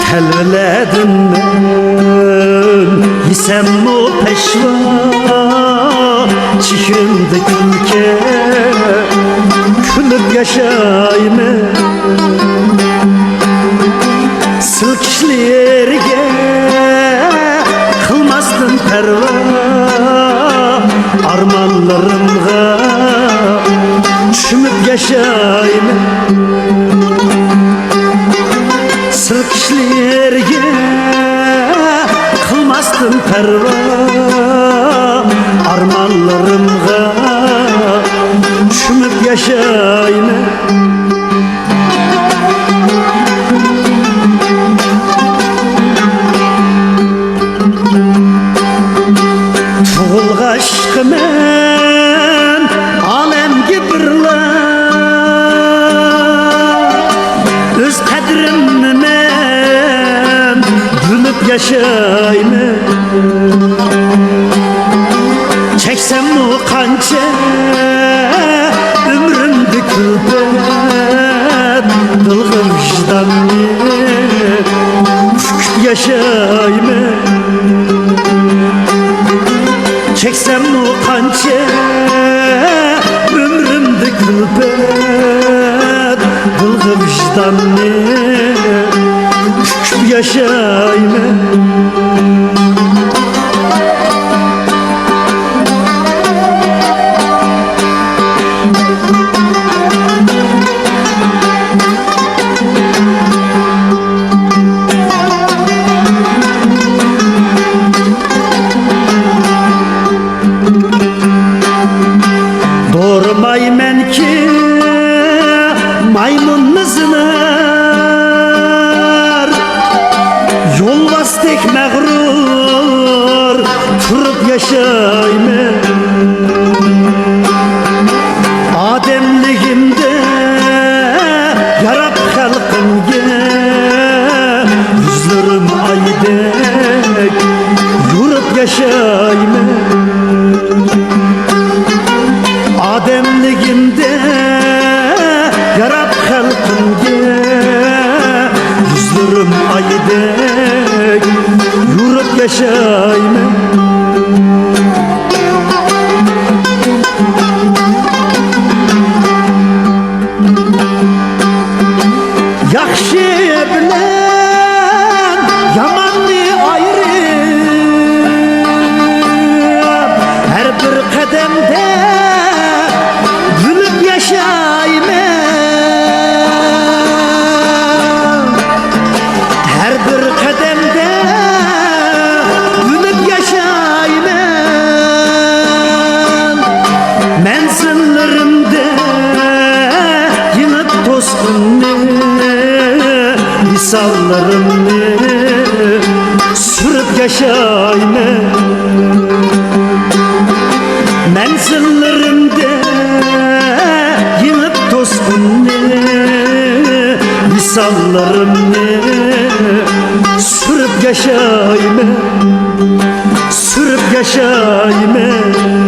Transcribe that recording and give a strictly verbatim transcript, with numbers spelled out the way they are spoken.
تەلۋىلەردىن مەن يېسەممۇ پەشۋا، چېھرىمدە كۈلكە، كۈلۈپ ياشايمەن. سىلكىشلىرىگە قىلماستىن پەرۋا، ئارمانلىرىمغا چۆمۈپ ياشايمەن. سىلكىشلىرىگە قىلماستىن پەرۋا، ئارمانلىرىمغا چۆمۈپ ياشايمەن. تۇغۇلغاچقا مەن ئالەمگە بىرلا، ئۆز قەدرىمنى مەن بىلىپ ياشايمەن. چەكسەممۇ قانچە ئۆمرۈمدە كۈلپەت، دىلغا ۋىجداننى پۈكۈپ ياشايمەن. چەكسەممۇ قانچە ئۆمرۈمدە كۈلپەت، دىلغا ۋىجداننى پۈكۈپ ياشايمەن. دورىمايمەنكى مايمۇننى زىنار، يولۋاستەك مەغرۇر تۇرۇپ ياشايمەن. ئادەملىكىمدە ياراپ خەلقىمگە، يۈزلىرىم ئايدەك يورۇپ ياشايمەن. ئادەملىكىمدە ياراپ خەلقىمگە، يۈزلىرىم ئايدەك يورۇپ ياشايمەن. ياخشى بىلەن ياماننى ئايرىپ، ھەر بىر قەدەمدە بىلىپ ياشايمەن. ھەر بىر قەدەمدە ئۈنۈپ ياشايمەن. مەنزىللىرىمدە يېڭىپ توسقۇننى، ۋىساللىرىمنى سۈرۈپ ياشايمەن. مەنزىللىرىمدە يېڭىپ توسقۇننى، ۋىساللىرىمنى سۈرۈپ ياشايمەن، سۈرۈپ ياشايمەن.